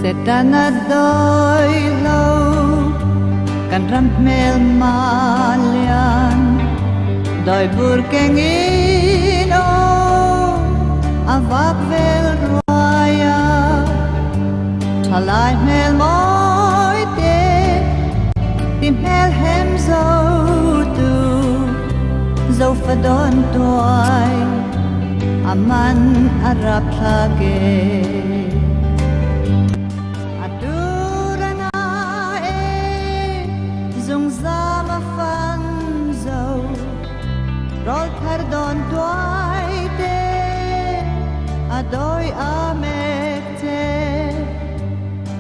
Setana dawi lo kan ram hmel malian dawi bur kengin aw a vak vel ruai a thalai hmel mawi te ti hmel hem zo tu zofa dawn tuai a man a rap thlak e. A tur a na e zung zam a fan zo rawl thar dawn tuai te a dawi a mek che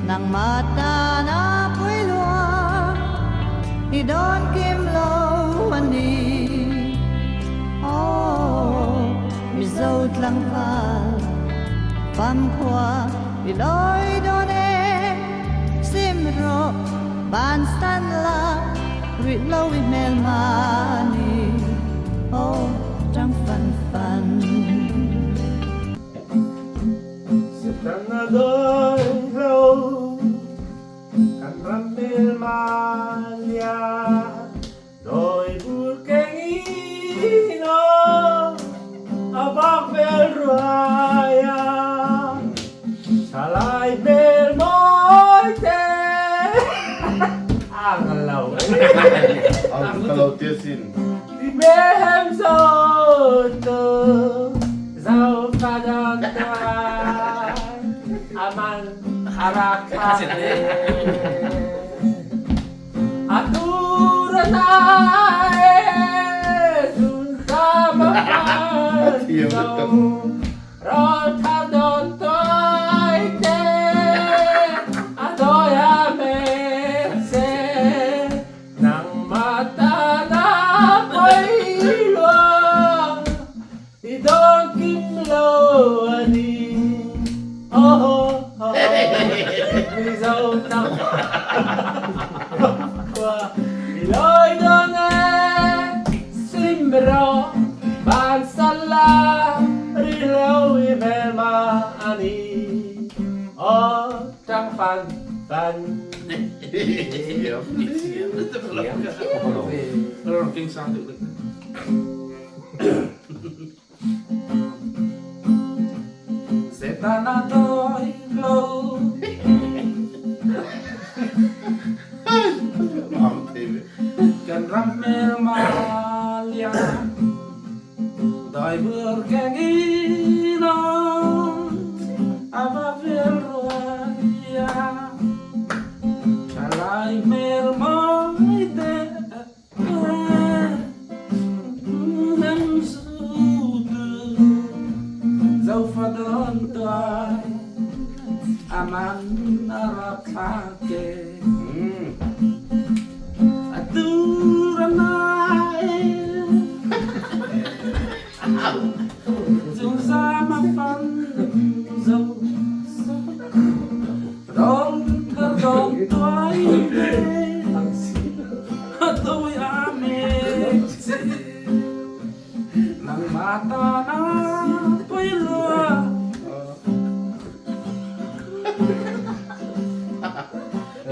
nangmah tan a pui lua i dawn kim lo a ni aw Mizo tlangval famkhua i lawi dawn e sim rawh ban san la ruih lo i hmel mahni aw tang fan fan. Setan a dawi lo kan ram hmel malia dawi bur kengin aw a vak vel ruai a thalai hmel mawi te a ngal lo Ka lo tia sin. Ti hmel zo tu zo fa dawn tuai a man a rak thlak e. A tur a na e zunzam a fan zo rawl thar dawn tuai te a dawi a mek che nangmah tan a pawi lua i dawn kim lo a ni oh oh Mizo tlang khua i lawi dawn e sim rawh ban sal la ri lo i hmelma a ni aw tang fan fan. Setana dawi lo. Kan ram hmelma lian dai bur kengin aw a va vel ruai a thalai hmel mawi te Zofa dawn tuai a man a rak thlak e. A tur a na e. Zungzam a fan zo. Rawl thar dawn tuai te. Dawi a mek che. Nangmah tan a poi rua.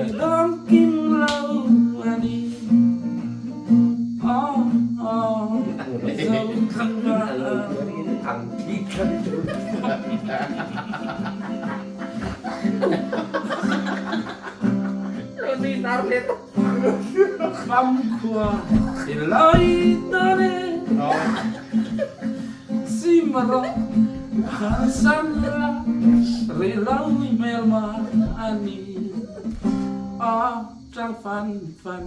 I dawng kim lo a ni. Oh, oh, zo tlangval. Famkhua i lai ta ne Simro san la ri lo i hmel ma ani a chang fan fan.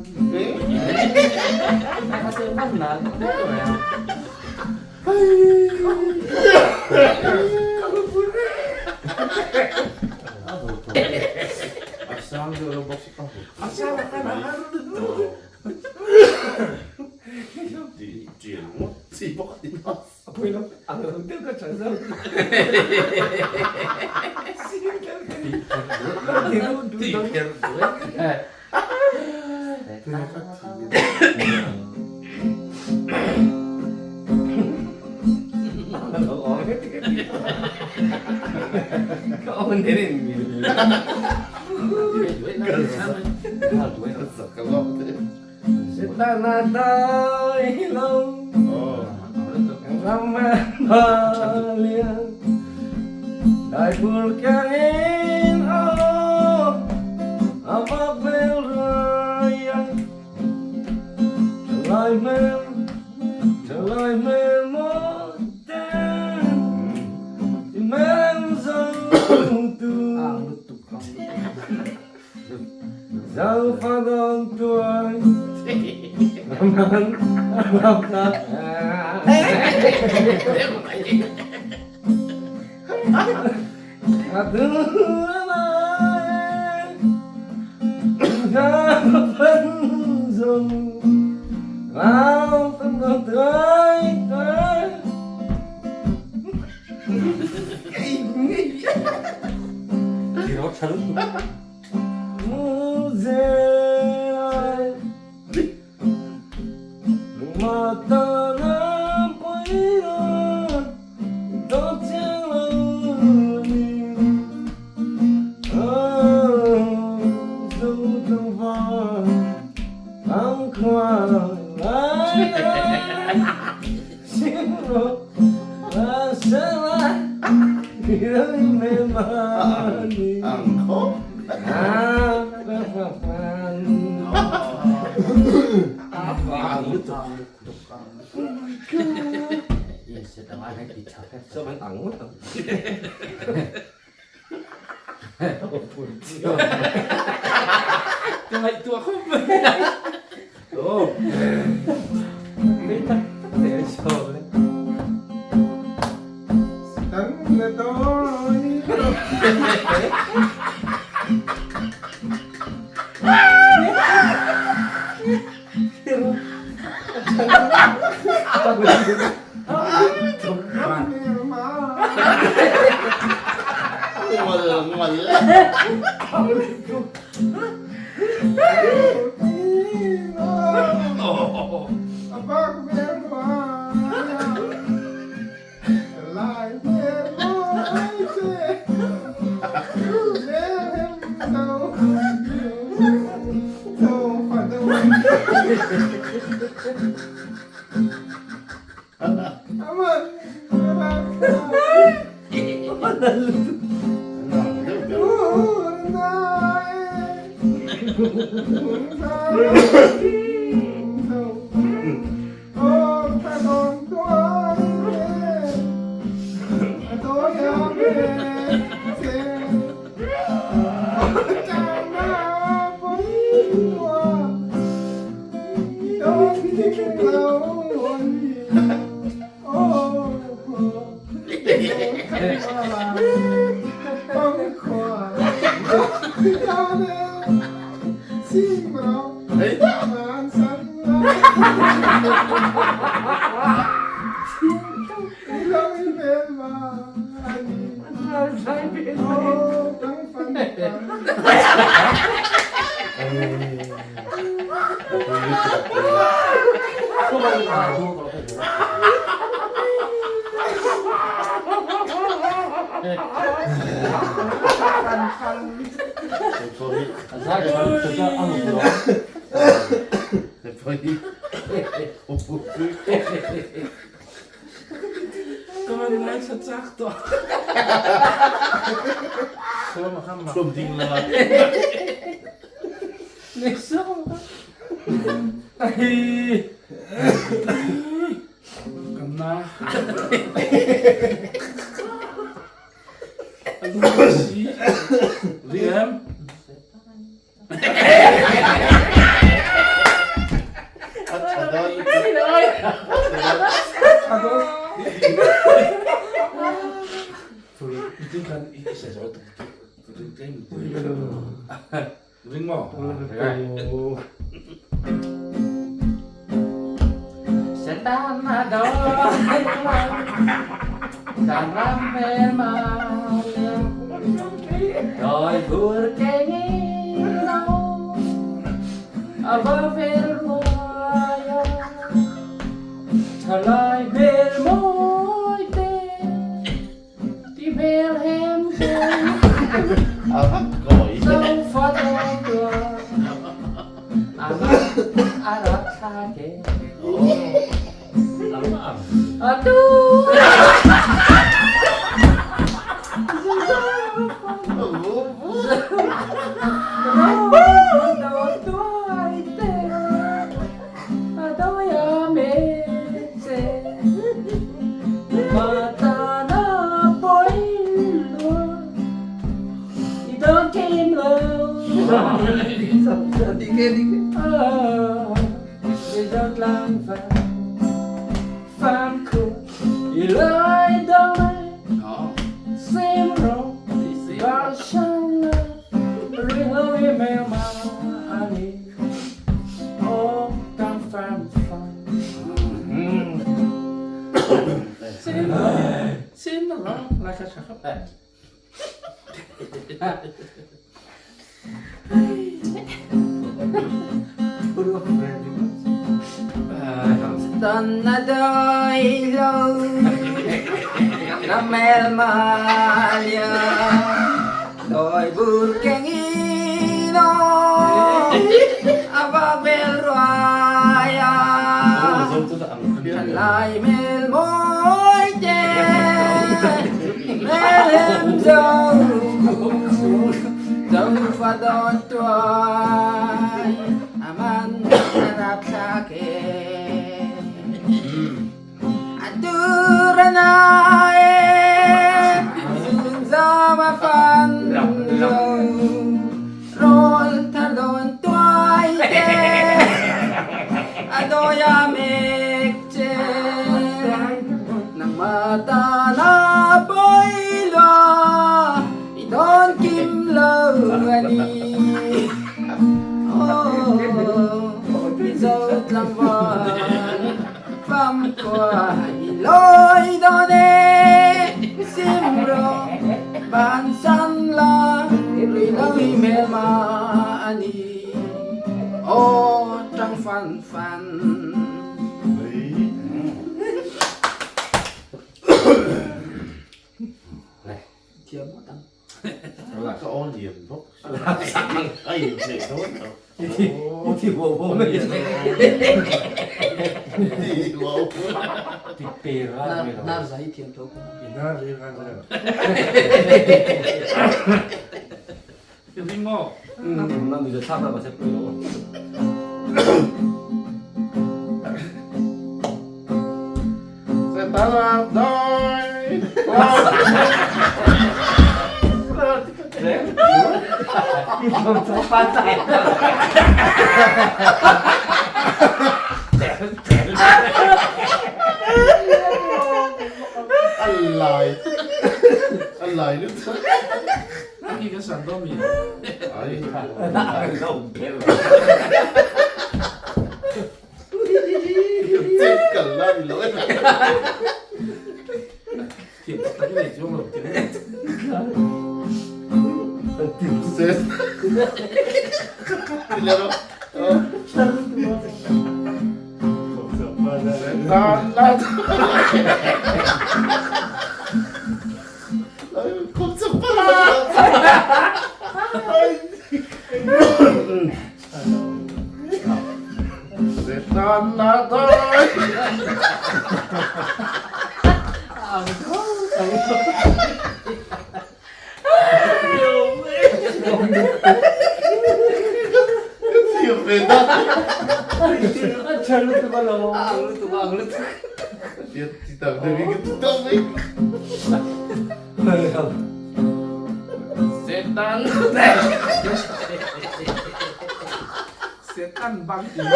Lo awm Ka aw nen in mil. Setana dai lo Dai pur kangin aw Ava vel raya Thalai hmel Thalai hmel maw ten I hmel zo tu Zo fa dawn tuai Ka ngaihtuah khawp mai. Oh. Tui tak tak te an sawi le. Tan le toi. Thalai hmel mawi te.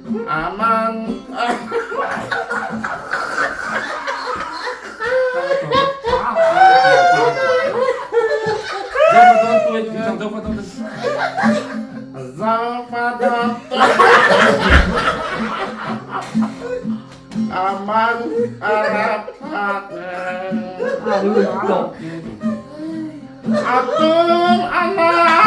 Aman Aman Atung anak.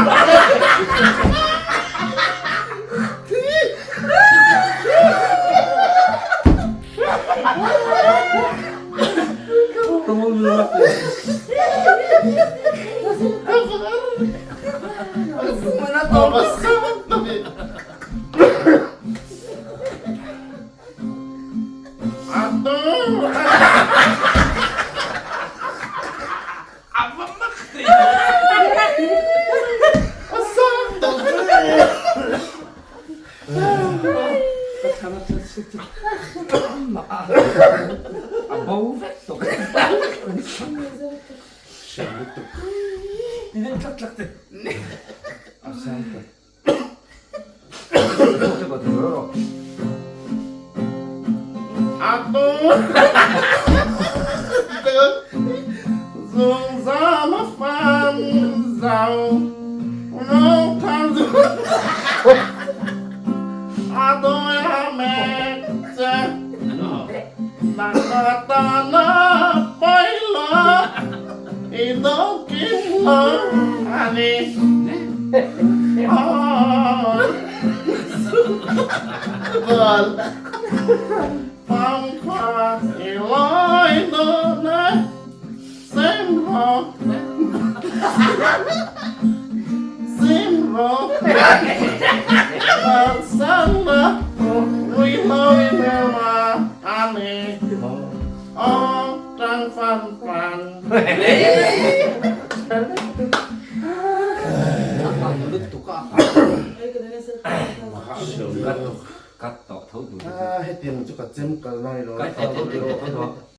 Hetiang chu ka chem kal nai lo.